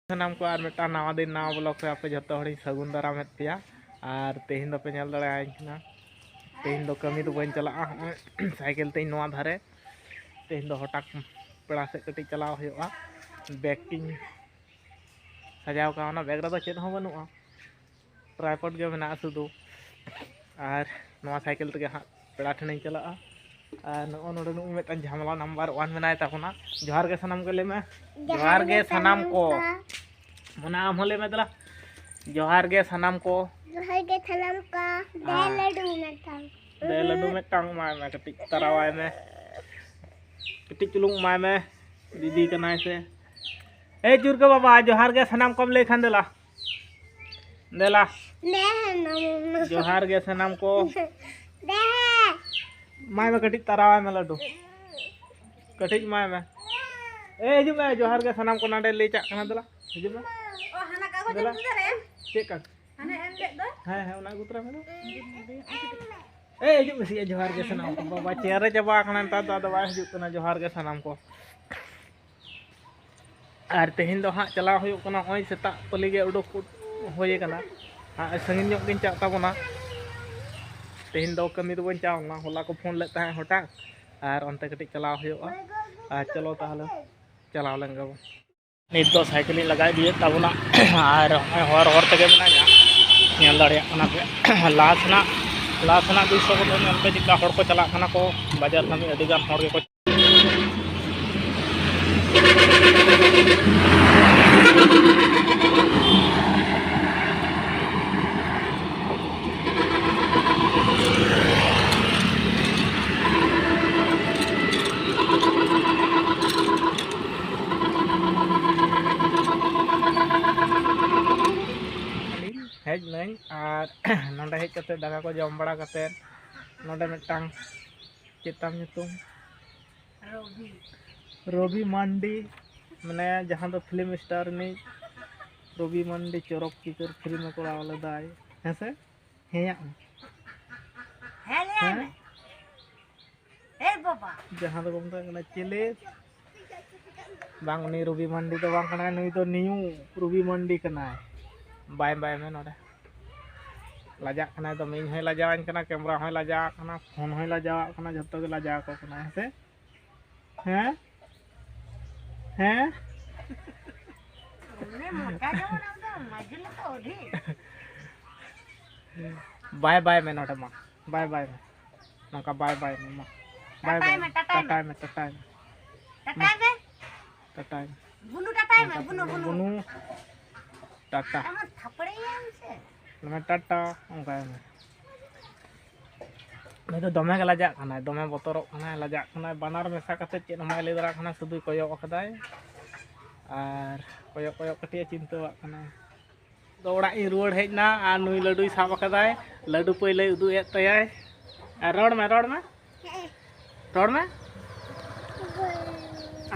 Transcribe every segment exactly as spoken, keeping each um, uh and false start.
ᱥᱟᱱᱟᱢ ᱠᱚ ᱟᱨ ᱢᱤᱫᱴᱟᱝ ᱱᱟᱣᱟ ᱫᱤᱱ, ᱱᱟᱣᱟ ᱵᱞᱚᱜ ᱨᱮ ᱟᱯᱮ ᱡᱷᱚᱛᱚ ᱦᱚᱲᱤᱧ ᱥᱟᱹᱜᱩᱱ ᱫᱟᱨᱟᱢᱮᱫ ᱯᱮᱭᱟ᱾ ᱟᱨ ᱛᱮᱦᱮᱧ ᱫᱚᱯᱮ ᱧᱮᱞ ᱫᱟᱲᱮᱭᱟᱹᱧ ᱠᱟᱱᱟ, ᱛᱮᱦᱮᱧ ᱫᱚ ᱠᱟᱹᱢᱤ ᱫᱚ ᱵᱟᱹᱧ ᱪᱟᱞᱟᱜᱼᱟ᱾ ᱦᱚᱸᱜᱼᱚᱭ ᱥᱟᱭᱠᱮᱞ ᱛᱮᱧ ᱱᱚᱣᱟ ᱫᱷᱟᱨᱮ, ᱛᱮᱦᱮᱧ ᱫᱚ ᱦᱚᱴᱟᱛ ᱯᱮᱲᱟ ᱥᱮᱫ ᱠᱟᱹᱴᱤᱡ ᱪᱟᱞᱟᱣ ᱦᱩᱭᱩᱜᱼᱟ᱾ ᱵᱮᱜᱽ ᱠᱤᱧ ᱥᱟᱡᱟᱣ ᱠᱟᱜᱼᱟ, ᱚᱱᱟ ᱵᱮᱜᱽ ᱨᱮᱫᱚ ᱪᱮᱫ ᱦᱚᱸ ᱵᱟᱹᱱᱩᱜᱼᱟ, ᱴᱨᱟᱭᱯᱚᱰ ᱜᱮ ᱢᱮᱱᱟᱜᱼᱟ ᱥᱩᱫᱷᱩ᱾ ᱟᱨ ᱱᱚᱣᱟ ᱥᱟᱭᱠᱮᱞ ᱛᱮᱜᱮ ᱦᱟᱸᱜ ᱯᱮᱲᱟ ᱴᱷᱮᱱᱤᱧ ᱪᱟᱞᱟᱜᱼᱟ᱾ ᱟᱨ ᱱᱚᱜᱼᱚ ᱱᱚᱰᱮ ᱱᱩᱭ ᱢᱤᱫᱴᱟᱝ ᱡᱷᱟᱢᱞᱟ ᱱᱟᱢᱵᱟᱨ ᱳᱣᱟᱱ ᱢᱮᱱᱟᱭ ᱛᱟᱵᱚᱱᱟ᱾ ᱡᱚᱦᱟᱨ ᱜᱮ ᱥᱟᱱᱟᱢ ᱠᱚ ᱞᱟᱹᱭ ᱢᱮ᱾ ᱡᱚᱦᱟᱨ ᱜᱮ ᱥᱟᱱᱟᱢ ᱠᱚ᱾ ᱢᱚᱱᱟ, ᱟᱢ ᱦᱚᱸ ᱞᱟᱹᱭ ᱢᱮ ᱫᱮᱞᱟ᱾ ᱡᱚᱦᱟᱨ ᱜᱮ ᱥᱟᱱᱟᱢ ᱠᱚ᱾ ᱡᱚᱦᱟᱨ ᱜᱮ ᱥᱟᱱᱟᱢ ᱠᱚ᱾ ᱫᱮ ᱟᱨ ᱞᱟᱹᱰᱩ ᱢᱤᱫᱴᱟᱝ᱾ ᱫᱮ ᱞᱟᱹᱰᱩ ᱢᱤᱫᱴᱟᱝ ᱮᱢᱟᱭ ᱢᱮ, ᱠᱟᱹᱴᱤᱡ ᱛᱟᱨᱟᱣᱟᱭ ᱢᱮ, ᱠᱟᱹᱴᱤᱡ ᱪᱩᱞᱩᱝ ᱮᱢᱟᱭ ᱢᱮ, ᱫᱤᱫᱤ ᱠᱟᱱᱟᱭ ᱥᱮ᱾ ᱮᱭ ᱪᱩᱨᱠᱟᱹ ᱵᱟᱵᱟ, ᱡᱚᱦᱟᱨ ᱜᱮ ᱥᱟᱱᱟᱢ ᱠᱚᱢ ᱞᱟᱹᱭ ᱠᱷᱟᱱ ᱫᱮᱞᱟ᱾ ᱫᱮᱞᱟ᱾ ᱫᱮ ᱱᱟᱢᱩ᱾ ᱡᱚᱦᱟᱨ ᱜᱮ ᱥᱟᱱᱟᱢ ᱠᱚ᱾ ᱫᱮ᱾ ᱮᱢᱟᱭ ᱢᱮ, ᱠᱟᱹᱴᱤᱡ ᱛᱟᱨᱟᱣᱟᱭ ᱢᱮ ᱞᱟᱹᱰᱩ᱾ ᱠᱟᱹᱴᱤᱡ ᱮᱢᱟᱭ ᱢᱮ᱾ ᱮ, ᱦᱤᱡᱩᱜ ᱢᱮ, ᱡᱚᱦᱟᱨ ᱜᱮ ᱥᱟᱱᱟᱢ ᱠᱚ ᱱᱟᱰᱮ ᱞᱟᱹᱭ ᱪᱟᱜ ᱠᱟᱱᱟ, ᱫᱮᱞᱟ, ᱦᱤᱡᱩᱜ ᱢᱮ᱾ ᱚ, ᱦᱟᱱᱟ ᱠᱟᱜᱚᱡᱽ ᱫᱮᱞᱟ᱾ ᱮᱢ ᱛᱩᱫ ᱫᱟᱲᱮᱭᱟᱜᱼᱟ? ᱪᱮᱫ ᱠᱟᱜᱚᱡᱽ? ᱦᱟᱱᱮ ᱮᱢ ᱞᱮᱫ ᱫᱚ? ᱦᱮᱸ, ᱦᱮᱸ, ᱚᱱᱟ ᱟᱹᱜᱩ ᱛᱚᱨᱟᱭ ᱢᱮ ᱫᱮᱞᱟ᱾ ᱮ, ᱦᱤᱡᱩᱜ ᱢᱮᱥᱮ, ᱡᱚᱦᱟᱨ ᱜᱮ ᱥᱟᱱᱟᱢ ᱠᱚ᱾ ᱵᱟᱵᱟ ᱪᱮᱭᱟᱨ ᱨᱮ ᱪᱟᱵᱟ ᱟᱠᱟᱱᱟ ᱱᱮᱛᱟᱨ ᱫᱚ, ᱟᱫᱚ ᱵᱟᱭ ᱦᱤᱡᱩᱜ ᱠᱟᱱᱟ᱾ ᱡᱚᱦᱟᱨ ᱜᱮ ᱥᱟᱱᱟᱢ ᱠᱚ᱾ ᱟᱨ ᱛᱮᱦᱮᱧ ᱫᱚ ᱦᱟᱸᱜ ᱪᱟᱞᱟᱣ ᱦᱩᱭᱩᱜ ᱠᱟᱱᱟ, ᱱᱚᱜᱼᱚᱭ ᱥᱮᱛᱟᱜ ᱯᱟᱹᱞᱤ ᱜᱮ ᱩᱰᱩᱠ ᱦᱩᱭ ᱟᱠᱟᱱᱟ᱾ ᱦᱟᱸᱜ ᱥᱟᱺᱜᱤᱧ ᱧᱚᱜ ᱜᱤᱧ ᱪᱟᱜ ᱛᱟᱵᱚᱱᱟ᱾ ᱛᱮᱦᱮᱧ ᱫᱚ ᱠᱟᱹᱢᱤ ᱫᱚ ᱵᱟᱹᱧ ᱪᱟᱣ ᱞᱮᱱᱟ, ᱦᱚᱞᱟ ᱠᱚ ᱯᱷᱳᱱ ᱞᱮᱫ ᱛᱟᱦᱮᱸᱫ ᱦᱚᱴᱟᱛ, ᱟᱨ ᱚᱱᱛᱮ ᱠᱟᱹᱴᱤᱡ ᱪᱟᱞᱟᱣ ᱦᱩᱭᱩᱜᱼᱟ᱾ ᱟᱨ ᱪᱚᱞᱚ ᱛᱟᱦᱚᱞᱮ ᱪᱟᱞᱟᱣ ᱞᱮᱱ ᱜᱮᱵᱚᱱ᱾ ᱱᱤᱛ ᱫᱚ ᱥᱟᱭᱠᱮᱞᱤᱧ ᱞᱟᱜᱟ ᱤᱫᱤᱭᱮᱫ ᱛᱟᱵᱚᱱᱟ, ᱟᱨ ᱱᱚᱜᱼᱚᱭ ᱦᱚᱨ ᱦᱚᱨ ᱛᱮᱜᱮ ᱢᱮᱱᱟᱧᱟ, ᱧᱮᱞ ᱫᱟᱲᱮᱭᱟᱜ ᱠᱟᱱᱟ ᱯᱮ᱾ ᱞᱟᱦᱟ ᱥᱮᱱᱟᱜ, ᱞᱟᱦᱟ ᱥᱮᱱᱟᱜ ᱫᱨᱤᱥᱥᱚ ᱠᱚᱫᱚ ᱧᱮᱞ ᱯᱮ, ᱪᱮᱫᱠᱟ ᱦᱚᱲ ᱠᱚ ᱪᱟᱞᱟᱜ ᱠᱟᱱᱟ ᱠᱚ ᱵᱟᱡᱟᱨ ᱠᱟᱹᱢᱤ, ᱟᱹᱰᱤ ᱜᱟᱱ ᱦᱚᱲ ᱜᱮᱠᱚ᱾ ᱦᱮᱡ ᱱᱟᱹᱧ, ᱟᱨ ᱱᱚᱰᱮ ᱦᱮᱡ ᱠᱟᱛᱮ, ᱫᱟᱠᱟ ᱠᱚ ᱡᱚᱢ ᱵᱟᱲᱟ ᱠᱟᱛᱮ, ᱱᱚᱰᱮ ᱢᱤᱫᱴᱟᱝ, ᱪᱮᱫ ᱛᱟᱢ ᱧᱩᱛᱩᱢ? ᱨᱚᱵᱤ᱾ ᱨᱚᱵᱤ ᱢᱟᱱᱰᱤ, ᱢᱟᱱᱮ ᱡᱟᱦᱟᱸ ᱫᱚ ᱯᱷᱤᱞᱢ ᱥᱴᱟᱨ ᱨᱤᱱᱤᱡ ᱨᱚᱵᱤ ᱢᱟᱱᱰᱤ ᱪᱚᱨᱚᱠ ᱪᱤᱛᱟᱹᱨ ᱯᱷᱤᱞᱢ ᱮ ᱠᱚᱨᱟᱣ ᱞᱮᱫᱟᱭ, ᱦᱮᱸ ᱥᱮ? ᱦᱮᱸᱭᱟᱜ ᱢᱮ᱾ ᱦᱮᱸ, ᱞᱟᱹᱭᱟᱭ ᱦᱮᱸ? ᱢᱮ᱾ ᱮᱭ ᱵᱟᱵᱟ᱾ ᱡᱟᱦᱟᱸ ᱫᱚᱠᱚ ᱢᱮᱛᱟᱜ ᱠᱟᱱᱟ ᱪᱮᱞᱮ? ᱵᱟᱝ, ᱩᱱᱤ ᱨᱚᱵᱤ ᱢᱟᱱᱰᱤ ᱫᱚ ᱵᱟᱝ ᱠᱟᱱᱟᱭ, ᱱᱩᱭ ᱫᱚ ᱱᱤᱭᱩ ᱨᱚᱵᱤ ᱢᱟᱱᱰᱤ ᱠᱟᱱᱟᱭ᱾ ᱵᱟᱭ ᱵᱟᱭ ᱢᱮ ᱱᱚᱰᱮ᱾ ᱞᱟᱡᱟᱜ ᱠᱟᱱᱟᱭ ᱫᱚᱢᱮ, ᱤᱧ ᱦᱚᱸᱭ ᱞᱟᱡᱟᱣᱟᱹᱧ ᱠᱟᱱᱟ, ᱠᱮᱢᱨᱟ ᱦᱚᱸᱭ ᱞᱟᱡᱟᱣᱟᱜ ᱠᱟᱱᱟ, ᱯᱷᱳᱱ ᱦᱚᱸᱭ ᱞᱟᱡᱟᱣᱟᱜ ᱠᱟᱱᱟ, ᱡᱷᱚᱛᱚ ᱜᱮ ᱞᱟᱡᱟᱣ ᱟᱠᱚ ᱠᱟᱱᱟ᱾ ᱦᱮᱸ ᱥᱮ? ᱦᱮᱸ ᱦᱮᱸ᱾ ᱩᱱᱤ ᱢᱚᱪᱟ ᱡᱮᱢᱚᱱ ᱟᱢ ᱫᱚ ᱢᱟᱹᱡᱷᱤ ᱞᱮᱠᱟ ᱚᱰᱷᱤ᱾ ᱵᱟᱭ ᱵᱟᱭ ᱢᱮ ᱱᱚᱰᱮ ᱢᱟ, ᱵᱟᱭ ᱵᱟᱭ ᱢᱮ, ᱱᱚᱝᱠᱟ ᱵᱟᱭ ᱵᱟᱭ ᱢᱮ ᱢᱟ᱾ ᱵᱟᱭ ᱴᱟᱴᱟᱭ ᱵᱟᱭ ᱢᱮ, ᱴᱟᱴᱟᱭ ᱢᱮ᱾ ᱴᱟᱴᱟᱭ ᱢᱮ, ᱴᱟᱴᱟᱭ ᱢᱮ᱾ ᱴᱟᱴᱟᱭ ᱢᱮ᱾ ᱴᱟᱴᱟᱭ ᱢᱮ᱾ ᱵᱩᱱᱩ ᱴᱟᱴᱟᱭ ᱢᱮ, ᱵᱩᱱᱩ, ᱵᱩᱱᱩ᱾ ᱵᱩᱱᱩ ᱴᱟᱴᱟ᱾ ᱟᱢ ᱛᱷᱟᱯᱲᱮᱭᱟᱢ ᱥᱮ? ᱢᱟᱱᱮ ᱴᱟᱴᱟ, ᱚᱱᱠᱟᱭ ᱢᱮ᱾ ᱩᱱᱤ ᱫᱚ ᱫᱚᱢᱮ ᱜᱮ ᱞᱟᱡᱟᱜ ᱠᱟᱱᱟᱭ, ᱫᱚᱢᱮ ᱵᱚᱛᱚᱨᱚᱜ ᱠᱟᱱᱟᱭ, ᱞᱟᱡᱟᱜ ᱠᱟᱱᱟᱭ, ᱵᱟᱱᱟᱨ ᱢᱮᱥᱟ ᱠᱟᱛᱮ ᱪᱮᱫ ᱦᱚᱸ ᱵᱟᱭ ᱞᱟᱹᱭ ᱫᱟᱲᱮᱭᱟᱜ ᱠᱟᱱᱟ, ᱥᱩᱫᱷᱩᱭ ᱠᱚᱭᱚᱜ ᱟᱠᱟᱫᱟᱭ ᱟᱨ ᱠᱚᱭᱚᱜ ᱠᱚᱭᱚᱜ ᱠᱟᱹᱴᱤᱡ ᱮ ᱪᱤᱱᱛᱟᱹᱣᱟᱜ ᱠᱟᱱᱟ᱾ ᱫᱚ ᱚᱲᱟᱜ ᱤᱧ ᱨᱩᱣᱟᱹᱲ ᱦᱮᱡ ᱮᱱᱟ ᱟᱨ ᱱᱩᱭ ᱞᱟᱹᱰᱩᱭ ᱥᱟᱵ ᱟᱠᱟᱫᱟᱭ, ᱞᱟᱹᱰᱩ ᱯᱟᱹᱭᱞᱟᱹᱭ ᱩᱫᱩᱜ ᱮᱫ ᱛᱟᱭᱟᱭ᱾ ᱟᱨ ᱨᱚᱲ ᱢᱮ, ᱨᱚᱲ ᱢᱮ, ᱨᱚᱲ ᱢᱮ᱾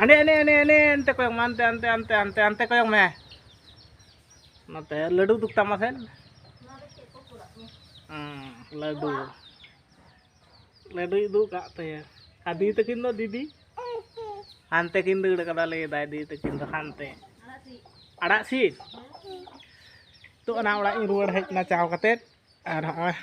ᱟᱸᱰᱮ, ᱟᱸᱰᱮ, ᱟᱸᱰᱮ, ᱟᱸᱰᱮ, ᱚᱱᱛᱮ ᱠᱚᱭᱚᱜ ᱢᱮ, ᱚᱱᱛᱮ, ᱚᱱᱛᱮ, ᱚᱱᱛᱮ, ᱚᱱᱛᱮ, ᱚᱱᱛᱮ ᱠᱚᱭᱚᱜ ᱢᱮ᱾ ᱱᱚᱛᱮ ᱞᱟᱹᱰᱩ ᱩᱫᱩᱜ ᱛᱟᱢ ᱢᱟᱥᱮ᱾ ᱦᱩᱸ, ᱞᱟᱹᱰᱩ᱾ ᱞᱟᱹᱰᱩᱭ ᱩᱫᱩᱜ ᱠᱟᱜ ᱛᱟᱭᱟ᱾ ᱟᱨ ᱫᱤᱫᱤ ᱛᱟᱹᱠᱤᱱ ᱫᱚ ᱫᱤᱫᱤ? ᱦᱟᱱᱛᱮ ᱠᱤᱱ ᱫᱟᱹᱲ ᱠᱟᱫᱟ, ᱞᱟᱹᱭ ᱫᱟᱭ ᱫᱤᱫᱤ ᱛᱟᱹᱠᱤᱱ ᱫᱚ ᱦᱟᱱᱛᱮ᱾ ᱟᱲᱟᱜ ᱥᱤᱫ? ᱛᱚ, ᱚᱱᱟ ᱚᱲᱟᱜ ᱤᱧ ᱨᱩᱣᱟᱹᱲ ᱦᱮᱡ ᱮᱱᱟ ᱪᱟᱣ ᱠᱟᱛᱮᱫ᱾ ᱟᱨ ᱦᱚᱸᱜᱼᱚᱭ